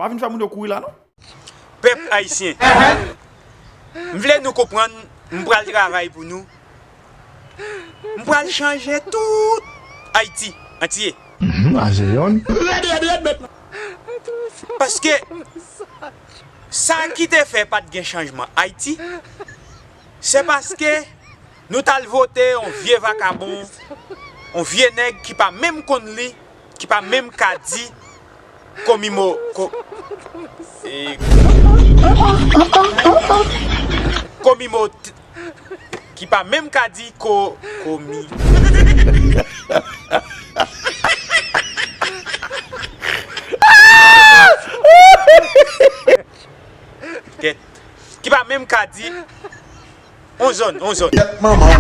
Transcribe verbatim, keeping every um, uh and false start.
Pa vin fè moun yo kouri la non. Pèp ayisyen, m vle nou konprann, m pral travay pou nou. M pral chanje tout Ayiti antye. Mhm, a se yonn. Paske sa ki te fè pa t gen chanjman Ayiti, se paske nou t al vote yon vye vakabon, yon vye nèg ki pa menm konn li, ki pa menm ka di komi mo, ko, e, komi mo t-, ki pa menm ka di ko, komi. Kèt. Ki pa menm ka di on zòn, on zòn. Kèt manman.